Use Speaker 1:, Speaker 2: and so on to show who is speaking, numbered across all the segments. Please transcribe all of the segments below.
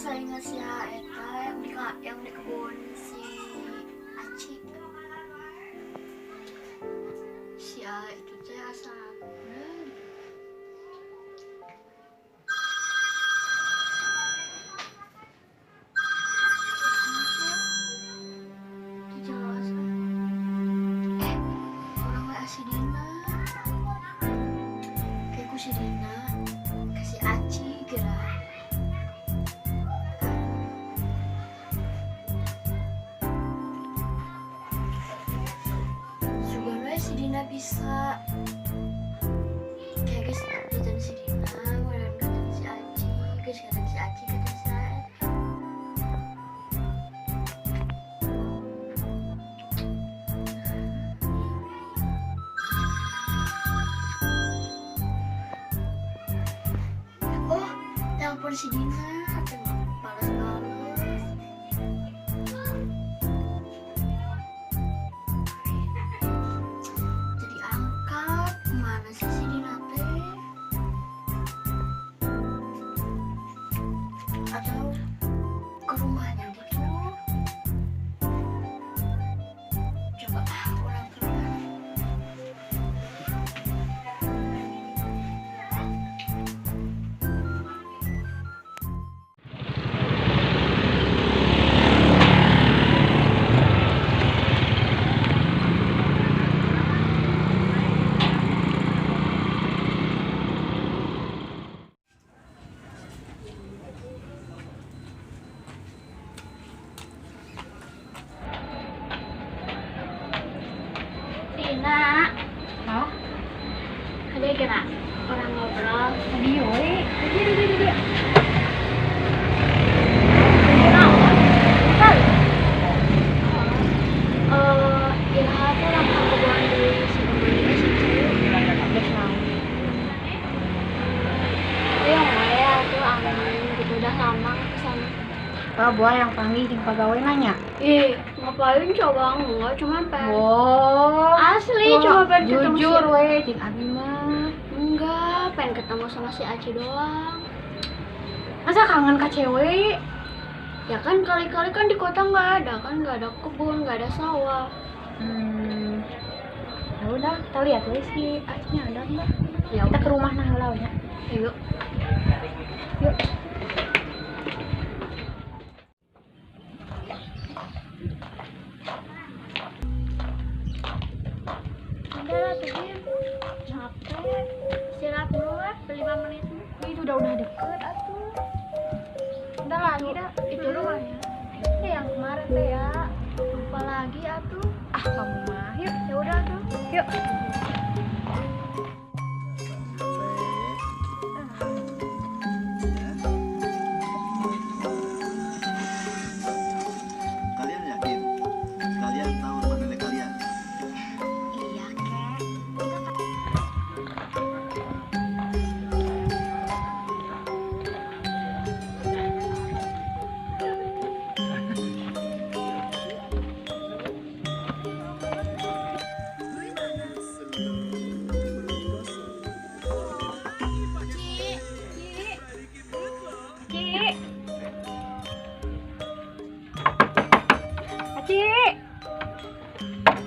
Speaker 1: Saingan si eta yang di kebun si Aci. Si A itu teh asa jelas. Orang WA si Dina. Kayak ku si Dina kasih Aci geura. Sugan si Dina bisa kayak guys jajan si Dina, kemudian kata si Aci, guys kata si Aci, kata si Aci. Oh, telepon si Dina, balas-balas. Jadi angkat, mana sih si Dina teh? Atau ke rumahnya gitu? Coba orang ke rumah. Dina,
Speaker 2: Hah?
Speaker 1: ada kira orang ngobrol.
Speaker 2: Tadi we. Tadi.
Speaker 1: Naon? Kan? Iraha teh lamun kebun di Sukabumi sih cewek.
Speaker 2: Geus naon?
Speaker 1: Yang we atuh aman gitu udah lama nggak kesana.
Speaker 2: Pak buah yang panggil jeung pagawe nanya.
Speaker 1: Ih, ngapain coba enggak cuman pengen.
Speaker 2: Oh.
Speaker 1: Asli cuma pengen ketemu
Speaker 2: jujur
Speaker 1: si
Speaker 2: we jeung abi mah.
Speaker 1: Enggak, pengen ketemu sama si Aci doang.
Speaker 2: Masa kangen ka cewek?
Speaker 1: Ya kan kali-kali kan di kota nggak ada kan, nggak ada kebun, nggak ada sawah.
Speaker 2: Ya udah, kita lihat we si Acinya ada enggak?
Speaker 1: Ya
Speaker 2: Kita ke rumah nah heula nya.
Speaker 1: Yuk.
Speaker 2: Yuk.
Speaker 1: Udah lah tuh Bim. Capek. Istirahat dulu lah, 5 menit.
Speaker 2: Itu udah deket atuh. Udah lagi dah.
Speaker 1: Itu rumahnya.
Speaker 2: Ini yang kemarin teh ya.
Speaker 1: Lupa lagi atuh.
Speaker 2: Ah, kamu mah. Yuk.
Speaker 1: Ya udah tuh.
Speaker 2: Yuk.
Speaker 3: Kalian yakin? Kalian tahu rumah nenek kalian?
Speaker 1: Iya, Kek.
Speaker 2: Ci. Aci.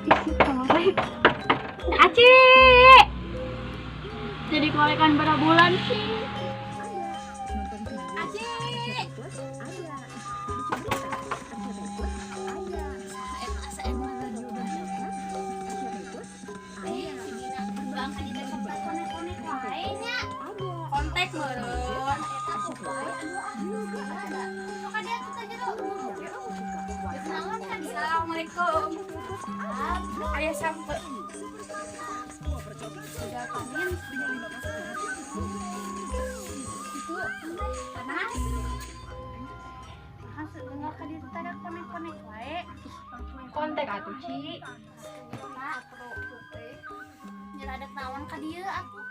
Speaker 2: Ih, tolong. Aci.
Speaker 1: Jadi kolekan berapa bulan sih?
Speaker 2: Aci.
Speaker 4: Kontak meureun. Assalamualaikum. Ayah sampai. Sudah panen. Itu panas. Enggak ka ditu teh konek-konek wae.
Speaker 2: Kontak atuh, Ci.
Speaker 4: Pak, nyerah ada naon ka dieu atuh.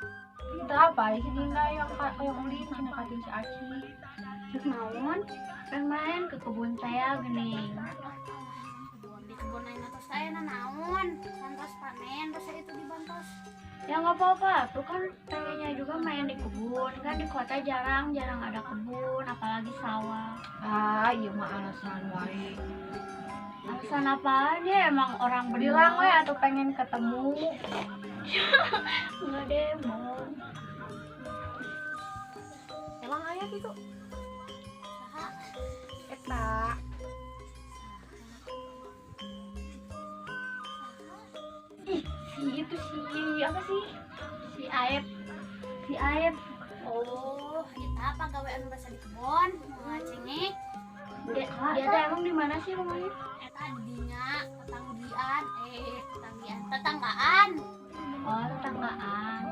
Speaker 2: Kita apa sih Dina yang yang ulin cenah ka si Aci.
Speaker 1: Terus naon? Pengen main ke kebun teh geuning.
Speaker 4: Kebun di kebun aing tos aya naon? Santos panen, terus itu dibantos.
Speaker 1: Ya nggak apa-apa, tuh kan pengennya juga main di kebun. Kan di kota jarang-jarang ada kebun, apalagi sawah.
Speaker 2: Ah, iya mah alasan wae.
Speaker 1: Alasan apaan ya, emang orang bener.
Speaker 2: Bilang we atau pengen ketemu.
Speaker 1: Enggak deh, mau.
Speaker 2: Emang aya gitu? Eta. Ih, si itu si apa sih?
Speaker 4: Si Aep.
Speaker 1: Si Aep.
Speaker 4: Oh, eta apa gawe anu basa di kebon, ngacengek.
Speaker 1: Dia tuh emang di mana sih rumahnya?
Speaker 4: Eta di dinya, tetanggian, tetanggaan.
Speaker 1: Oh, tetanggaan.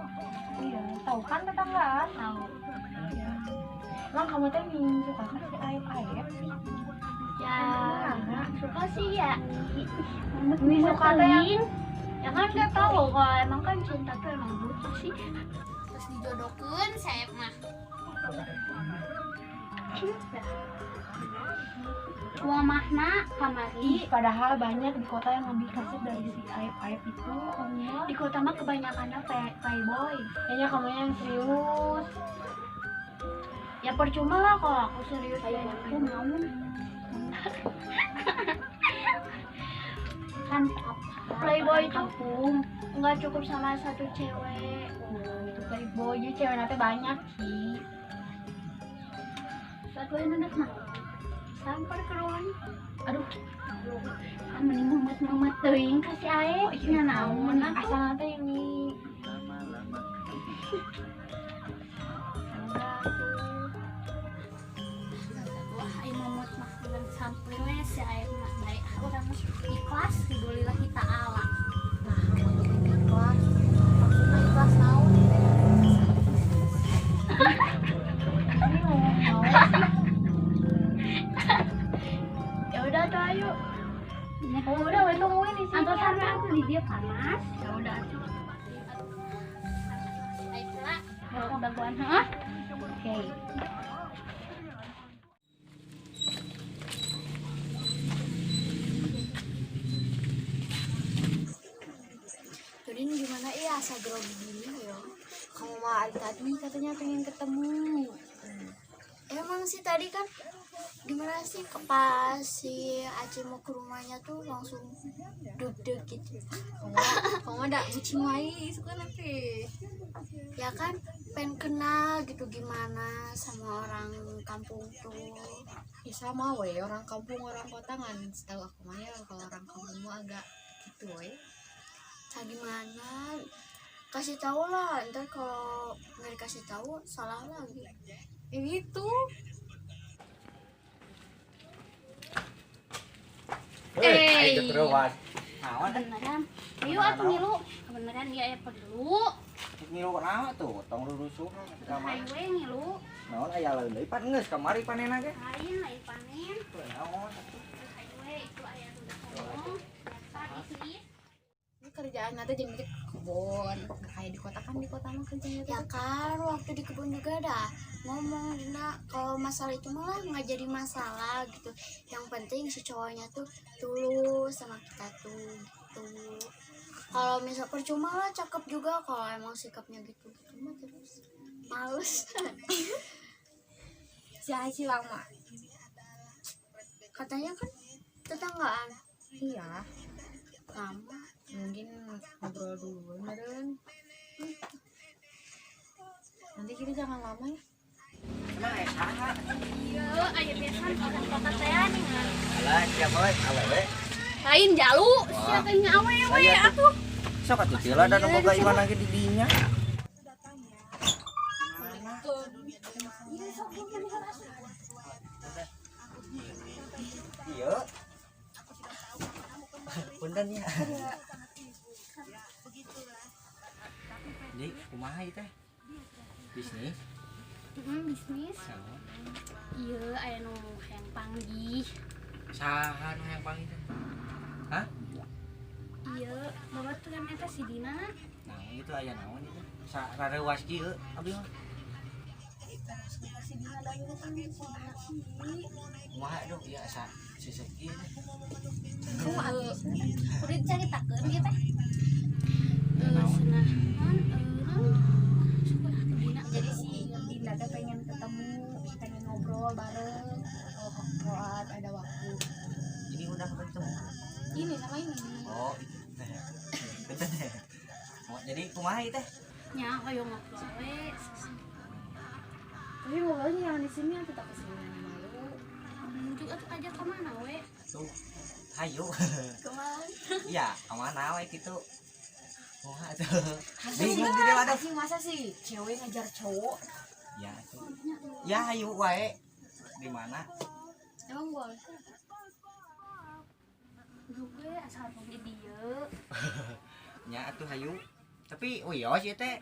Speaker 2: Iya, tahu kan tetanggaan?
Speaker 1: Tahu.
Speaker 2: Iya. Emang kamu teh suka kan si Aep-Aep sih?
Speaker 1: Ya, suka sih ya.
Speaker 2: Ini suka teh yang
Speaker 1: ya kan nggak tahu kalau emang kan cinta tuh emang buta sih.
Speaker 4: Terus dijodohkeun si Aep mah. Rumahna kamari.
Speaker 2: Ih, padahal banyak di kota yang lebih kasih dari si Aep-Aep itu. Kamu
Speaker 1: di kota mah kebanyakan playboy.
Speaker 2: Kayaknya kamu yang serius.
Speaker 1: Ya percuma lah kalau aku serius ya.
Speaker 4: Aku mau kan
Speaker 1: playboy itu nggak cukup sama satu cewek.
Speaker 2: Oh, itu playboy, jadi cewek nanti banyak sih.
Speaker 4: Satu yang nanti mah
Speaker 1: sampai ke rumahnya.
Speaker 2: Aduh,
Speaker 4: mending mumet-mumet teuing kasih ae.
Speaker 2: Oh, iya,
Speaker 4: naon
Speaker 2: asal nanti ini.
Speaker 3: Lama-lama.
Speaker 4: Wah, ai momot mah urang sampai we si aep mah bae urang ikhlas lillahi ta'ala.
Speaker 2: Nah, untuk ikhlas. Maksudnya ikhlas naon? Ini ngomong naon sih?
Speaker 1: Ya udah tuh ayo.
Speaker 2: Oh, udah we tungguin di sini.
Speaker 4: Atau sampai aku di dia panas.
Speaker 1: Ya udah tuh.
Speaker 4: Si aep lah. Mau dagoan heuh?
Speaker 2: Oke.
Speaker 1: Ini gimana ya asa grogi gini ya?
Speaker 2: Kamu mah tadi katanya pengen ketemu.
Speaker 1: Emang sih tadi kan gimana sih pas si Aci mau ke rumahnya tuh langsung deg-deg gitu.
Speaker 2: Kamu ada bucin wae suka nanti.
Speaker 1: Ya kan pengen kenal gitu gimana sama orang kampung tuh.
Speaker 5: Ya sama we, orang kampung orang kota kan setahu aku mah ya kalau orang kampung mah agak gitu we.
Speaker 1: Gimana kasih tahu lah, ntar kalau nggak dikasih tahu salah lagi
Speaker 5: ya gitu.
Speaker 4: Beneran ayo atuh ngilu kebeneran ya ya perlu
Speaker 6: ngilu naon tuh tong rusuh
Speaker 4: kamari we ngilu
Speaker 6: naon aya lain deui pan geus kamari panenna ge
Speaker 4: lain lain panen
Speaker 6: naon atuh
Speaker 4: we itu aya ngomong isi
Speaker 5: kerjaan nanti jadi ke kebun kayak di kota kan di kota mah kerjanya
Speaker 1: ya kan waktu di kebun juga dah ngomong Dina kalau masalah itu malah nggak jadi masalah gitu, yang penting si cowoknya tuh tulus sama kita tuh gitu. Kalau misal percuma lah cakep juga kalau emang sikapnya gitu gitu mah terus males.
Speaker 5: Si Aci lama
Speaker 1: katanya kan tetanggaan.
Speaker 5: Iya
Speaker 1: lama
Speaker 5: mungkin ngobrol dulu meren. Nanti kita jangan lama ya.
Speaker 4: Iya, aya besan kota teh nih.
Speaker 6: Alah, siapa we? Awewe.
Speaker 4: Lain jalu, sia teh nya awewe atuh.
Speaker 6: Sok atuh teu lah dan boga iman lagi di dinya. Iya. Punten ya. Jadi kumaha ieu teh? Bisnis?
Speaker 4: Bisnis. Iya, aya nu hayang panggih.
Speaker 6: Saha nu hayang panggih teh? Hah?
Speaker 4: Iya, babaturan eta si Dina.
Speaker 6: Nah, itu aya naon itu? Sa rareuwas kieu abdi mah.
Speaker 4: Si Dina
Speaker 6: Kumaha duh ieu asa sesek kieu teh.
Speaker 4: Kudu dicaritakeun ieu teh. Cenah naon naon syukur ah Dina.
Speaker 5: Jadi si Dinda teh pengen ketemu, pengen ngobrol bareng kalau ada waktu.
Speaker 6: Ini udah ketemu.
Speaker 5: Ini sama ini.
Speaker 6: Oh, itu. Bentar deh. Mau jadi kumaha ieu teh?
Speaker 4: Nya hoyong ngobrol we.
Speaker 5: Tapi ngobrolnya jangan di sini, aku tak kesini malu.
Speaker 4: Juga tuh aja ke mana we?
Speaker 6: Tuh. Hayu.
Speaker 1: Kemana?
Speaker 6: Iya, kemana we gitu. Kumaha tuh?
Speaker 5: Masa
Speaker 6: Bingung
Speaker 5: sih,
Speaker 6: di dewa tuh.
Speaker 5: sih, masa sih cewek ngajar cowok?
Speaker 6: Ya tuh. Ya hayu wae. Di mana?
Speaker 1: Emang boleh?
Speaker 4: Juga asal di dieu.
Speaker 6: Nya atuh hayu. Tapi oh iya sih teh.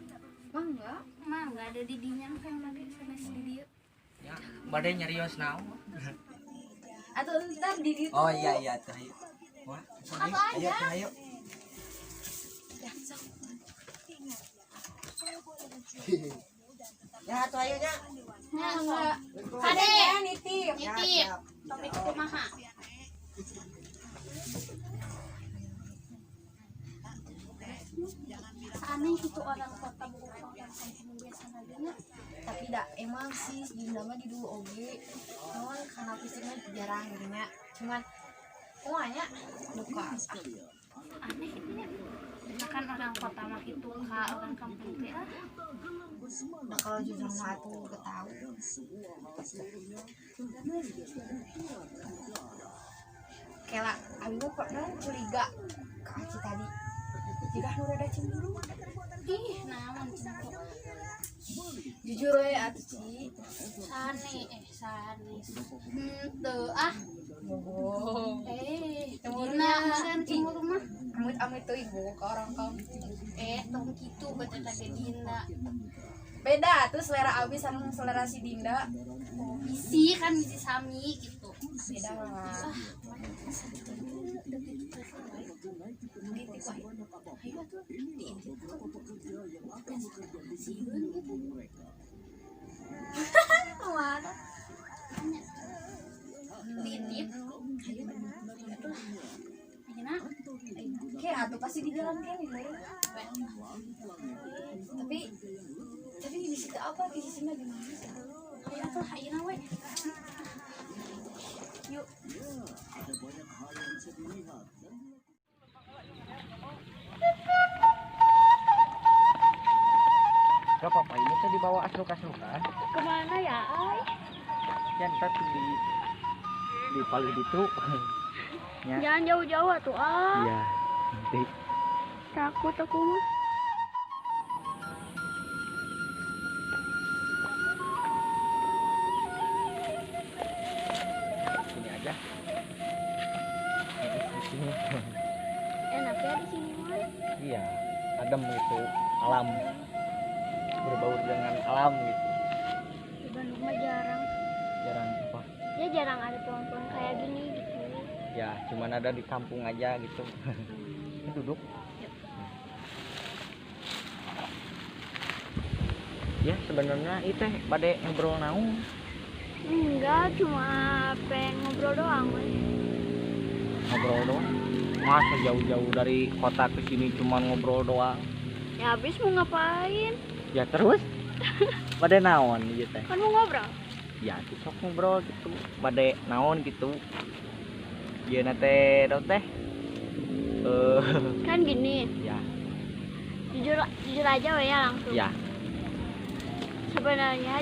Speaker 5: Emang enggak?
Speaker 4: Mah enggak ada di dinya yang lagi sanes di dieu.
Speaker 6: Ya, bade nyarios naon.
Speaker 5: Atau ntar di situ.
Speaker 6: Oh iya iya tuh hayu. Wah, ayo ayo tuh hayu.
Speaker 5: Ya, sok.
Speaker 6: Ya tuh hayu nya.
Speaker 4: Nya enggak.
Speaker 1: Kade.
Speaker 5: Ya, nitip.
Speaker 6: Ya,
Speaker 4: Nitip.
Speaker 6: siap.
Speaker 4: Topik kumaha? Aneh gitu orang kota bukan orang kampung biasa lagi nya.
Speaker 5: Tapi dah emang sih Dinda mah di dulu oge. Cuman karena fisiknya jarang gitu nya. Cuman kumanya duka.
Speaker 4: Aneh gitu nya. Nah kan orang kota mah gitu ka orang kampung teh ah.
Speaker 5: Nah kalau jujur mah aku gak tahu. Kela, abi mah pernah curiga ke Aci tadi. Jika nu rada cemburu.
Speaker 4: Ih, naon cemburu.
Speaker 5: Jujur we atuh Ci.
Speaker 4: Sane sanes. Henteu ah.
Speaker 5: Bohong.
Speaker 4: Cemburu
Speaker 5: Dina,
Speaker 4: meureun cemburu mah.
Speaker 5: Amit-amit teuing bohong ke orang kampung.
Speaker 4: Tong kitu bete teh Dina.
Speaker 5: Beda tuh selera abi sama selera si Dinda.
Speaker 4: Oh, bisi kan bisi sami gitu.
Speaker 5: Beda lah.
Speaker 4: Ah, asa gitu udah gitu teh wae.
Speaker 5: Gitu wah.
Speaker 4: Ayo atuh diintip atuh. Sieun gitu.
Speaker 5: Kemana?
Speaker 4: Diintip. Ayo atuh lah. Ayeuna
Speaker 5: Kayak atuh pasti di jalan kene we. Tapi di situ apa di sini gimana sih?
Speaker 4: Ayo atuh ayeuna we. Yuk.
Speaker 6: Gak apa-apa, ini tuh dibawa asruk-asrukan.
Speaker 1: Kemana ya, Ay?
Speaker 6: Ya ntar tuh di paling itu. Ya.
Speaker 1: Jangan jauh-jauh atuh ah.
Speaker 6: Iya, nanti.
Speaker 1: Takut aku mah.
Speaker 6: Sini aja. Di sini.
Speaker 1: Enak ya di sini mah.
Speaker 6: Iya, adem gitu, alam. Berbaur dengan alam gitu.
Speaker 1: Di Bandung mah jarang.
Speaker 6: Jarang apa?
Speaker 1: Ya jarang ada pohon-pohon kayak gini gitu.
Speaker 6: Ya, cuman ada di kampung aja gitu. Ini duduk. Ya, sebenarnya itu bade ngobrol naon.
Speaker 1: Enggak, cuma pengen ngobrol doang, we.
Speaker 6: Ngobrol doang. Masa jauh-jauh dari kota ke sini cuman ngobrol doang.
Speaker 1: Ya habis mau ngapain?
Speaker 6: Ya terus bade naon ieu teh?
Speaker 1: Kan mau ngobrol.
Speaker 6: Ya tuh sok ngobrol gitu. Bade naon gitu. Ieu na teh dong teh.
Speaker 1: Kan gini,
Speaker 6: Ya,
Speaker 1: jujur jujur aja we ya langsung.
Speaker 6: ya.
Speaker 1: Sebenarnya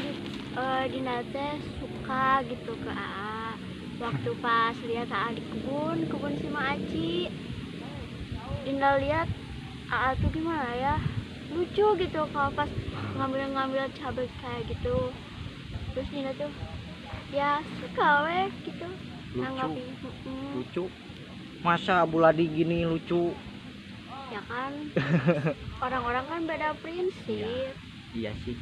Speaker 1: Dina teh suka gitu ke AA. Waktu pas lihat AA di kebun, kebun si Ma Aci. Dina lihat AA tuh gimana ya? Lucu gitu kalau pas ngambil-ngambil cabai kayak gitu. Terus Dina tuh ya suka weh gitu
Speaker 6: Lucu.
Speaker 1: nanggapin.
Speaker 6: Lucu. Masa Buladi gini lucu?
Speaker 1: Ya kan orang-orang kan beda prinsip.
Speaker 6: Iya sih.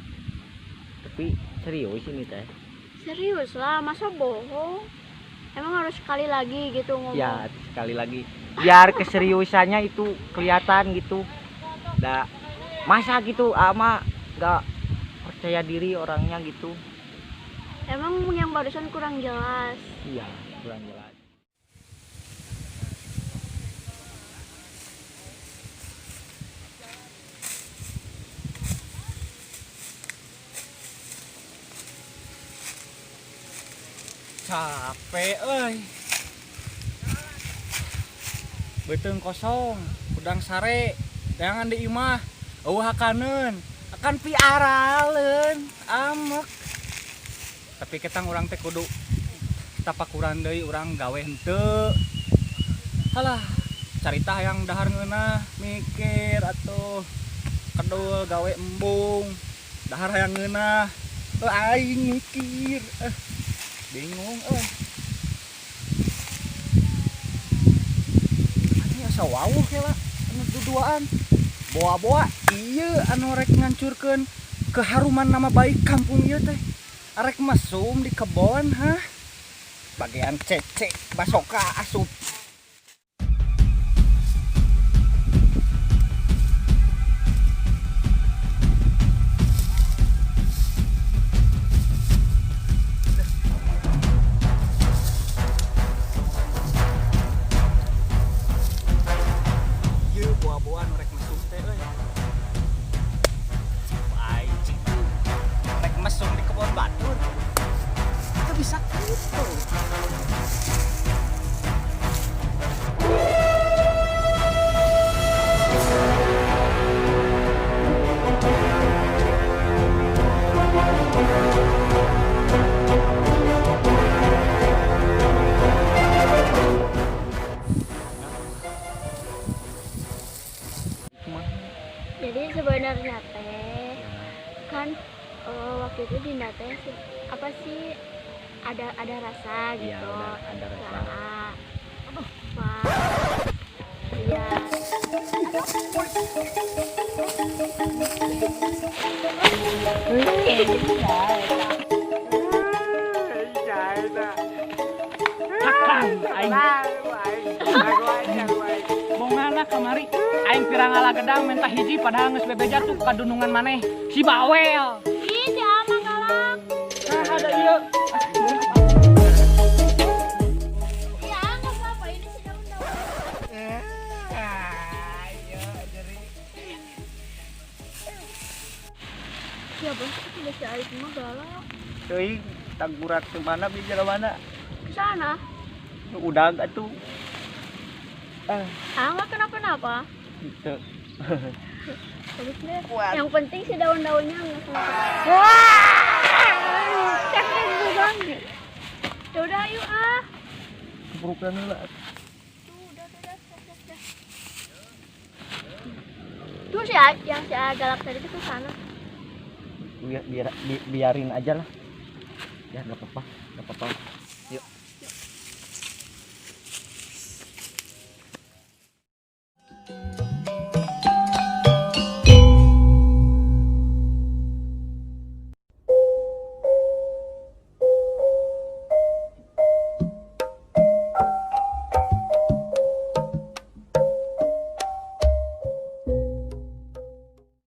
Speaker 6: Tapi serius ini teh.
Speaker 1: Serius lah, masa bohong? Emang harus sekali lagi gitu ngomong?
Speaker 6: Ya, sekali lagi biar keseriusannya itu kelihatan gitu. Dah masa gitu ama nggak percaya diri orangnya gitu.
Speaker 1: Emang yang barusan kurang jelas.
Speaker 6: Iya, kurang jelas.
Speaker 7: Capek euy. Beuteung kosong, udang sare, dayangan di imah, eueuh hakaneun, akan piaraleun, amek. Tapi ketang urang teh kudu tapakuran deui, urang gawe henteu. Halah, carita hayang dahar ngeunah, mikir atuh. Kedul gawe embung, dahar hayang ngeunah. Aing mikir, bingung euy. Ini asa wawuh heula anu duduaan. Boa-boa ieu anu rek ngancurkeun keharuman nama baik kampung ieu teh. Arek mesum di kebon, hah? Bagian cece basoka asup. Ieu boa-boa nu rek mesum teh euy. Aing cing. Rek mesum di kebon batur. Itu bisa gitu.
Speaker 1: Jadi sebenarnya teh kan waktu itu Dinda teh apa sih ada rasa
Speaker 6: Iya,
Speaker 1: gitu.
Speaker 6: ada rasa.
Speaker 1: Nah, Pak. Iya.
Speaker 7: Akang aing. Bongana kamari aing pirang ala gedang menta hiji padahal geus bebeja tuh kadunungan maneh si bawel.
Speaker 1: Ih, si Ama galak.
Speaker 7: Nah, ada ieu.
Speaker 1: Iya, enggak apa-apa, ini si daun-daun. Ya, bos, itu udah si Aik mah galak.
Speaker 6: Teuing tanggurak ke mana bi mana?
Speaker 1: Ke sana.
Speaker 6: Udah atuh.
Speaker 1: Ah, enggak kenapa-napa.
Speaker 6: Gitu.
Speaker 1: Bagus deh. Yang penting si daun-daunnya enggak sampai. Wah! Capek banget. Ya udah, ayo ah.
Speaker 6: Keburukan heula.
Speaker 1: Tuh, udah. Tuh si A, yang si A galak tadi tuh ke sana.
Speaker 6: Biarin aja lah. Ya nggak apa-apa, nggak apa-apa.